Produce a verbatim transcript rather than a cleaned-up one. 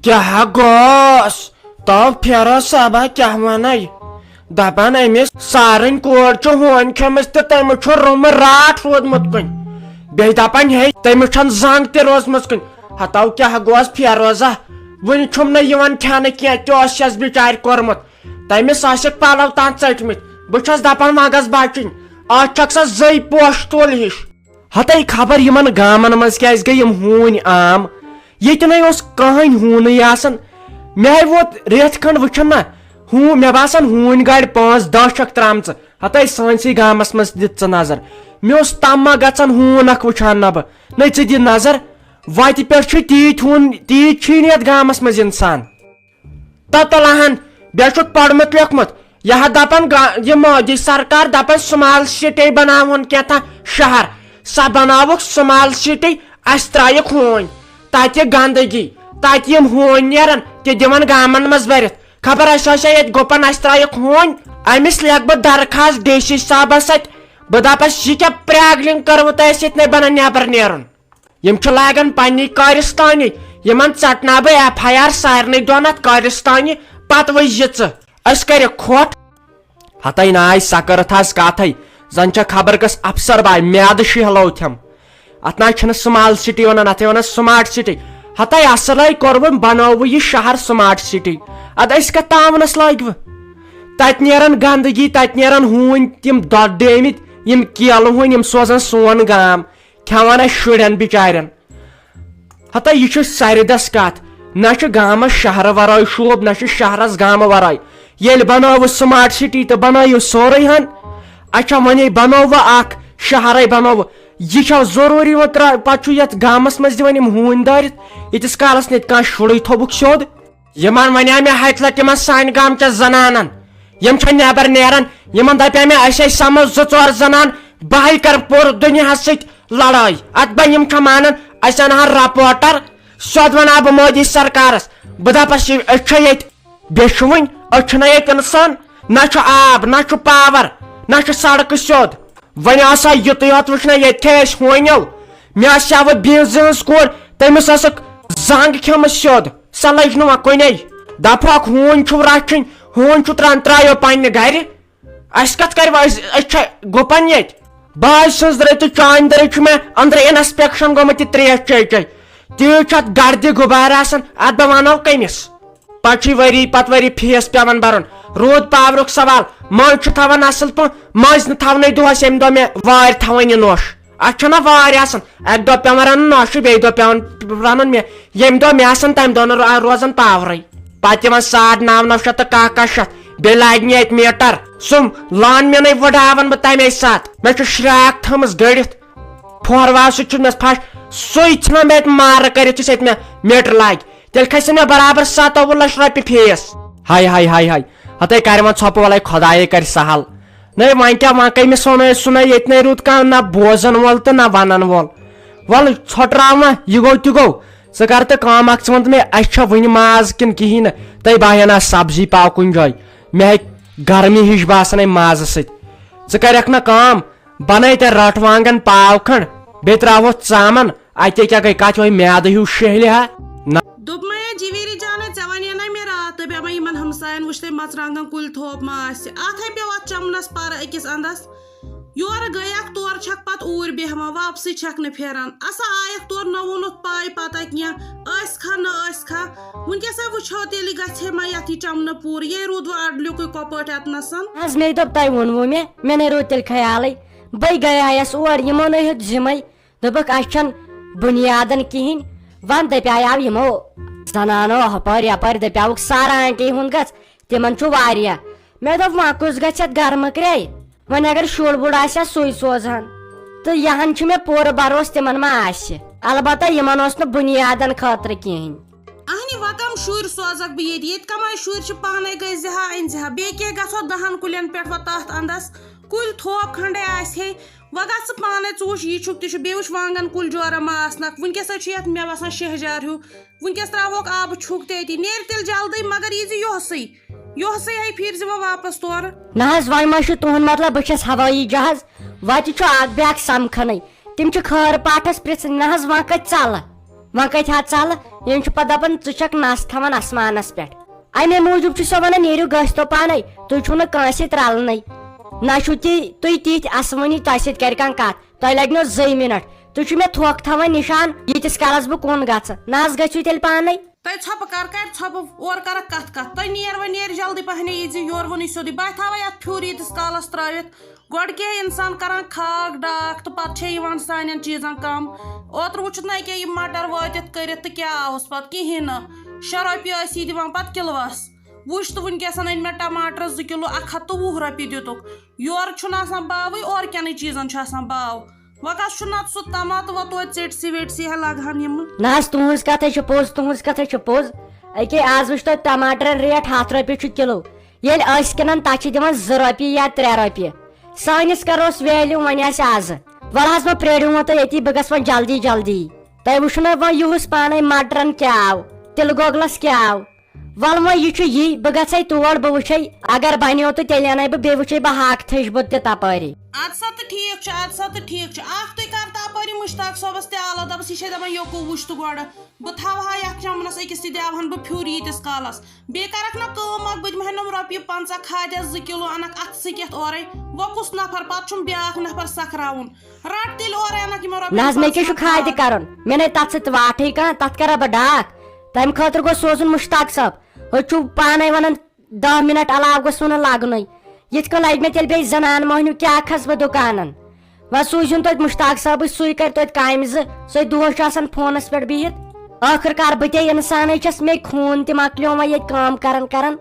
کیٛاہ گوس؟ تو فیروز صٲبا کیٛاہ ونے؟ دپان أمِس سارٕنۍ کورِ چھُ ہوٗنۍ کھیٚمٕژ تہٕ تٔمِس چھُ روٚمہٕ راٹھ روٗدمُت کُنہِ۔ بیٚیہِ دپان ہے تٔمِس چھَنہٕ زنٛگ تہِ روٗزمٕژ کُنہِ۔ ہتو کیٛاہ گوس فیروزا؟ وُنہِ چھُم نہٕ یِوان کھٮ۪نہٕ کینٛہہ، تہِ اوس چھَس بِچارِ کوٚرمُت۔ تٔمِس ٲسِکھ پلو تام ژٔٹمٕتۍ۔ بہٕ چھَس دپان وۄنۍ گژھ بچٕنۍ۔ آز چھکھ سۄ زٔے پوشہٕ تُل ہِش۔ ہتے خبر یِمن گامن منٛز کیازِ گٔے یِم ہوٗنۍ عام؟ ییٚتہِ نے اوس کٕہٕنۍ ہوٗنٕے آسان۔ مےٚ ووت رٮ۪تھ کھنٛڈ وٕچھان نہ، ہوٗ-، مےٚ باسان ہوٗنۍ گاڑِ پانٛژھ دَہ چھکھ ترٛامژٕ۔ ہتے سٲنسٕے گامس منٛز دِژ ژٕ نظر۔ مےٚ اوس تما گژھان ہوٗن اکھ وٕچھان نہ بہٕ۔ نے ژٕ دِ نظر، وتہِ پٮ۪ٹھ چھِ تیٖتۍ ہوٗن، تیٖتۍ چھِی نہٕ یتھ گامس منٛز انسان۔ تہٕ تُلہٕ ہن، بیٚیہِ چھُکھ پوٚرمُت لیوٚکھمُت۔ یہِ ہا دَپان گا-، یہِ مودی سرکار دَپان سمال سٹی بناوہون کینٛژھا شہر۔ سۄ بناوُکھ سمال سٹی، اَسہِ ترٛایِکھ ہوٗنۍ۔ تَتہِ گندگی، تَتہِ یِم ہوٗنۍ نیران، تہِ دِوان گامن منٛز بٔرِتھ۔ خبر اَسہِ آسہِ ہا ییٚتہِ گُپن، اَسہِ ترٛایِکھ ہوٗنۍ۔ أمِس لیکھٕ بہٕ درخاست ڈی سی صٲبس اَتھِ۔ بہٕ دَپس، یہِ کیٛاہ پرٛاگلِنٛگ کٔروٕ تۄہہِ اَسہِ ییٚتہِ نَے بنان نٮ۪بر نیرُن؟ یِم چھِ لاگان پننی کارستانی، یِمن ژٹناو بہٕ ایف آی آر سارنٕے دۄن اتھ کارستانی، پتہٕ وٕچھ زِ ژٕ، أسۍ کَرِ کھۄٹھ۔ ہتے ناے سکرت حظ کتھے، زن چھےٚ خبر کس افسر باے میادٕ شیہلو تھم۔ اتھ نہ چھنہٕ سمال سٹی ونان، اتھے ونان سمارٹ سٹی۔ ہتے اصلے کوٚر وۄنۍ، بنوو یہِ شہر سمارٹ سٹی۔ ادٕ أسۍ کتھ تاونس لٲگۍ وٕ؟ تتہِ نیران گندگی، تتہِ نیران ہوٗنۍ تِم دۄد ڈیمٕتۍ، یِم کیلہٕ ہوٗنۍ، یِم سوزان سون گام۔ کھٮ۪وان اَسہِ شُرٮ۪ن بِچارٮ۪ن۔ ہتا یہِ چھُ سرِ دس کتھ، نہ چھُ گامس شہرٕ ورٲے شوٗب، نہ چھُ شہرس گامہٕ ورٲے۔ ییٚلہِ بنٲوٕس سمارٹ سٹی تہٕ بنٲیِو سورُے ہن، اچھا وۄنۍ بنوو وۄنۍ اکھ شہرے بنوو، یہِ چھا ضروٗری وۄنۍ ترٛا-، پتہٕ چھُ یتھ گامس منٛز دِوان یِم ہوٗنۍ دٲرِتھ، ییٖتِس کالس نہٕ ییٚتہِ کانٛہہ شُرُے تھوٚوُکھ سیوٚد؟ یِمن ونیٛاو مےٚ ہتہِ لٹہِ یِمن سانہِ گامہٕ چٮ۪ن زنانن، یِم چھےٚ نٮ۪بر نیران، یِمن دپیٛاو مےٚ أسۍ ہے سمو زٕ ژور زنان، بہٕ ہے کرٕ پوٗرٕ دُنیاہس سۭتۍ لڑٲے۔ اتھ بہ یِم چھےٚ مانان، أسۍ انہٕ ہا رپورٹر، سیوٚد ونہٕ ہا بہٕ مودی سرکارس، بہٕ دپس یہِ أسۍ چھےٚ ییٚتہِ، بیٚیہِ چھُ وُنہِ، أسۍ چھِنہ ییٚتہِ انسان، نہ چھُ آب، نہ چھُ پاور، نہ چھُ سڑکہٕ سیوٚد۔ وۄنۍ آسا یُتُے یوت وٕچھنہ ییٚتہِ کیٛاہ أسۍ ہونیو؟ مےٚ آسہِ ہا وۄنۍ بیٚنزِ ہٕنٛز کوٗر، تٔمِس ٲسٕکھ زنٛگ کھیٚمٕژ سیوٚد، سۄ لٔج نہٕ وۄنۍ کُنے۔ دپہوکھ ہوٗنۍ چھِو رچھِنۍ، ہوٗنۍ چھِو تران ترٛایو پننہِ گرِ۔ اسہِ کتھ کرِ وۄنۍ؟ أسۍ، أسۍ چھا گُپن ییٚتہِ؟ بہٕ حظ چھُس درٕے تہٕ چانہِ درٕے چھُ مےٚ أنٛدرٕ انسپیکشن گوٚمُت یہِ ترٛیش چے چے۔ تیٖژ چھِ اتھ گردِ غُبارٕ آسان، اتھ بہٕ ونو کٔمِس؟ پتہٕ چھُے ؤری پتہٕ ؤری فیس پٮ۪وان برُن۔ روٗد پاورُک سوال، منٛز چھُ تھاوان اصل پٲٹھۍ، منٛزۍ نہٕ تھاونَے دۄہس ییٚمہِ دۄہ مےٚ وارِ تھاوٕنۍ یہِ نوٚش۔ اتھ چھَنہ وارِ آسان، اکہِ دۄہ پٮ۪وان رنُن نوٚشہِ، بیٚیہِ دۄہ پٮ۪وان رنُن مےٚ، ییٚمہِ دۄہ مےٚ آسان تمہِ دۄہ نہٕ رو-، روزان پاورٕے۔ پتہٕ یِوان ساڑ نو نو شیٚتھ تہٕ کاہ کاہ شیٚتھ، بیٚیہِ لاگہِ نہٕ اتہِ میٖٹر، سُم لان مینَے وٕڈاوان بہٕ تمے ساتہٕ۔ مےٚ چھُ شراکھ تھٲمٕژ گٔڑِتھ، پھۄہر واو سۭتۍ چھُ مےٚ پھش، سُے ژھٕنان مےٚ اتہِ مارٕ کٔرِتھ یُس اتہِ مےٚ میٖٹر لاگہِ۔ تیٚلہِ کھسہِ مےٚ برابر ستووُہ لچھ رۄپیہِ فیس۔ ہاے ہاے ہاے ہاے، ہتے کرِ وۄنۍ ژھۄپہٕ وَلَے خۄدایے کرِ سہل۔ نَے وۄنۍ کیٛاہ، وۄنۍ کٔمِس وَنو أسۍ؟ سُہ نَے ییٚتہِ نَے روٗد کانٛہہ نہ بوزَن وول تہٕ نہ وَنَن وول۔ وَلہٕ ژھۄٹراو وۄنۍ، یہِ گوٚو تہِ گوٚو۔ ژٕ کر تہٕ کٲم اکھ، ژٕ وَن تہٕ مےٚ، اَسہِ چھا وٕنہِ ماز کِنہٕ کِہیٖنۍ نہٕ؟ تَے بہٕ ہا اَنہٕ ہا سبزی پاو کُنہِ جایہِ۔ مےٚ ہیٚکہِ گرمی ہِش باسان اَمہِ مازٕ سۭتۍ۔ ژٕ کر اکھ نہ کٲم، بنٲے تیٚلہِ رٹھ وانگن پاو کھنڈ، بیٚیہِ تراوہوس ژامن۔ اتے کیٛاہ گٔے کتھ، یِہوٚے میادٕ ہیوٗ شیہلہِ ہا۔ نہ۔ دوٚپمَے جیٖویٖری جانَے، ژےٚ وَنے نَے مےٚ راتہٕ، مےٚ وَنے یِمَن ہمساین، وٕچھ تَے مرژٕوانٛگن کُلۍ تھوپ ما آسہِ۔ اَتھَے پیوٚو اَتھ چَمنَس پَرٕ أکِس اَنٛدَس۔ یورٕ گٔیَکھ، تورٕ چھَکھ پَتہٕ اوٗرۍ بیٚہوان، واپسٕے چھَکھ نہٕ پھیران۔ اَسا آیَکھ تورٕ، نہ ووٚنُتھ پَے پَتہ کینٛہہ، ٲسۍ کھا نہ ٲسۍ کھا۔ وٕنکیٚسَے وٕچھو تیٚلہِ گژھِ ہے ما یَتھ یہِ چَمنہٕ پوٗرٕ، یے روٗد وۄنۍ اَڈلیُکُے کۄپٲٹھۍ اَتنَسَن۔ حظ مے دوٚپ تۄہہِ ووٚنوُ مےٚ، مےٚ نے روٗد تیٚلہِ خیالٕے۔ بٔے گٔیایَس اور، یِمو نے ہیوٚت ذِمَے۔ دوٚپُکھ، "اَسہِ چھَنہٕ بُنیادَن کِہیٖنۍ۔" وۄنۍ دَپیٛاو یِمو زَنانو ہُپٲرۍ یَپٲرۍ، دَپیٛاوُکھ، "سارا آنٹی ہُنٛد گژھِ، تِمَن چھُ واریاہ۔" مےٚ دوٚپ، "وۄنۍ کُس گژھِ اَتھ گَرٕ مٔکرے؟ وۄنۍ اگر شُر وُر آسہِ ہا، سُے سوزہَن۔ تہٕ یِہَن چھُ مےٚ پوٗرٕ بروسہٕ تِمَن ما آسہِ۔ البتہ یِمَن اوس نہٕ بُنیادَن خٲطرٕ کِہیٖنۍ۔" اہنہِ، وۄنۍ کَم شُرۍ سوزَکھ بہٕ ییٚتہِ؟ ییٚتہِ کَمایہِ شُرۍ چھِ پانَے گٔے زِ ہا أنۍ زِ ہا۔ بیٚیہِ کیٛاہ گژھو دَہَن کُلٮ۪ن پٮ۪ٹھ وۄنۍ تَتھ اَنٛدَس؟ کُلۍ تھوپ کھنٛڈے آسہِ ہے۔ وۄنۍ گژھ ژٕ پانَے، ژٕ وٕچھ، یہِ چھُکھ تہِ چھُ، بیٚیہِ وٕچھ وانٛگَن کُلۍ جورہ ما آسنَکھ۔ وٕنکیٚس حظ چھُ یَتھ مٮ۪وَس آسان شہجار ہیوٗ۔ وٕنکیٚس ترٛاوہوکھ آبہٕ چھُک تہِ أتی۔ نیرِ تیٚلہِ جلدی، مگر یی زِ یۄہسٕے۔ یۄہسٕے ہے پھیٖرۍ زِ وۄنۍ واپَس تورٕ۔ نہ حظ، وۄنۍ ما چھُ تُہُنٛد مطلب بہٕ چھَس ہوٲیی جہاز؟ وَتہِ چھُ اَکھ بیٛاکھ سَمکھَنٕے۔ تِم چھِ خٲر پاٹھس پرژھنۍ، نہ حظ وۄنۍ کتہِ ژلہٕ؟ وۄنۍ کتہِ ہا ژلہٕ؟ یِم چھِ پتہٕ دپان، "ژٕ چھکھ نس تھاوان آسمانس پٮ۪ٹھ۔" امے موٗجوٗب چھُ سو ونان، "نیٖرِو گٔژھۍ تو پانے، تُہۍ چھِو نہٕ کٲنٛسہِ ترٛلنٕے۔ نہ چھِو تہِ تُہۍ تِتھۍ اسوٕنی، تۄہہِ سۭتۍ کرِ کانٛہہ کتھ، تۄہہِ لگنو زٕے منٹ۔ تُہۍ چھِو مےٚ تھۄکھ تھاوان نِشان، ییٖتِس کالس بہٕ کُن گژھٕ۔ نہ حظ گٔژھِو تیٚلہِ پانے۔" تۄہہِ ژھۄپہٕ کر کرِ ژھۄپہٕ، اورٕ کرکھ کتھ کتھ۔ تۄہہِ نیر وۄنۍ نیر جلدی پہنے، یہِ زِ یورٕ ووٚنُے سیوٚدُے، بہٕ تھاوے اتھ پھیُر ییٖتِس کالس ترٲوِتھ۔ گۄڈٕ کیٛاہ انسان کران کھاک ڈاکھ تہٕ پتہٕ چھے یِوان سانٮ۪ن چیٖزن کم۔ اوترٕ وُچھُتھ نہ کیٛاہ یہِ مٹر وٲتِتھ کٔرِتھ تہٕ کیٛاہ آوُس پتہٕ؟ کِہیٖنۍ نہٕ۔ شےٚ رۄپیہِ ٲسی دِوان پتہٕ کِلوس۔ وُچھ تہٕ وُنکیٚسن أنۍ مےٚ ٹماٹرس زٕ کِلوٗ، اکھ ہتھ تہٕ وُہ رۄپیہِ دِتُکھ۔ یورٕ چھُنہٕ آسان باوٕے، اورٕ کٮ۪نٕے چیٖزن چھُ آسان باو۔ وۄنۍ کس چھُ نتہٕ سُہ تما تہٕ وۄنۍ توتہِ ژیٹسی ویٹسی ہے لگہٕ ہن یِمہٕ۔ نہ حظ، تُہنٛز کتھے چھِ پوٚز، تُہنٛز کتھے چھِ پوٚز۔ أکے آز وٕچھ تۄہہِ ٹماٹرن ریٹ، ہتھ رۄپیہِ چھُ کِلوٗ۔ ییٚلہِ أسۍ کٕنان، تتھ چھِ دِوان زٕ رۄپیہِ یا ترٛےٚ رۄپیہِ۔ سٲنِس کروس ویلیو وۄنۍ آسہِ آزٕ۔ وَلہٕ حظ، وۄنۍ پرٛٲرِو وۄنۍ تُہۍ ییٚتی، بہٕ گژھٕ وۄنۍ جلدی جلدی۔ تۄہہِ وٕچھُو نہ وۄنۍ یُہُس پانے مٹرن کیٛاہ آو، تِلہٕ گۄگلس کیٛاہ آو۔ وَلہٕ وۄنۍ یہِ چھُ یی، بہٕ گژھے تور، بہٕ وٕچھے، اگر بنیو تہٕ تیٚلہِ اَنے بہٕ، بیٚیہِ وٕچھے بہٕ ہاکہٕ تھٔج بوٚد تہِ تپٲری۔ اَدٕ سا تہٕ ٹھیٖک چھُ، اَدٕ سا تہٕ ٹھیٖک چھُ۔ اَکھ تُہۍ کر تپٲری مُشتاق صٲبس تہِ آلو، دَپس یہِ چھے دَپان یوکُو وٕچھ تہٕ گۄڈٕ۔ بہٕ تھاوہا یتھ چمنس أکِس تہِ دٮ۪وہن بہٕ پھیُر ییٖتِس کالس۔ بیٚیہِ کرکھ نہ کٲم اکھ، بہٕ دِمہٕ ہا نۄم رۄپیہِ پنٛژاہ کھادٮ۪س زٕ کِلوٗ، انکھ اتھسٕے کٮ۪تھ اورے۔ وۄنۍ کُس نفر پتہٕ چھُم بیٛاکھ نفر سکھراوُن؟ رٹ تیٚلہِ اورے انکھ یِمن رۄپین نہ حظ، مےٚ کیٛاہ چھُ پنٛژاہن کھادِ کھاد۔ کرُن؟ مےٚ نے تتھ سۭتۍ واٹھٕے کانٛہہ، تتھ کرا بہٕ ڈاکھ۔ تمہِ خٲطرٕ گوٚژھ سوزُن مشتاق صٲب۔ ہُہ چھُو پانے ونان، دَہ منٹ علاوٕ گوٚژھ نہٕ لگنُے۔ یِتھ کٔنۍ لگہِ مےٚ تیٚلہِ بیٚیہِ زنان مۄہنیو، کیٛاہ کھسہٕ بہٕ دُکانن؟ وۄنۍ سوٗزِہُن توتہِ مشتاق صٲبٕے، سُے کرِ توتہِ کامہِ زٕ، سُے دۄہس چھُ آسان فونس پٮ۪ٹھ بِہِتھ۔ ٲخٕر کار بہٕ تہِ انسانٕے چھَس، مےٚ خوٗن تہِ مۄکلیو وۄنۍ ییٚتہِ کٲم کران کران۔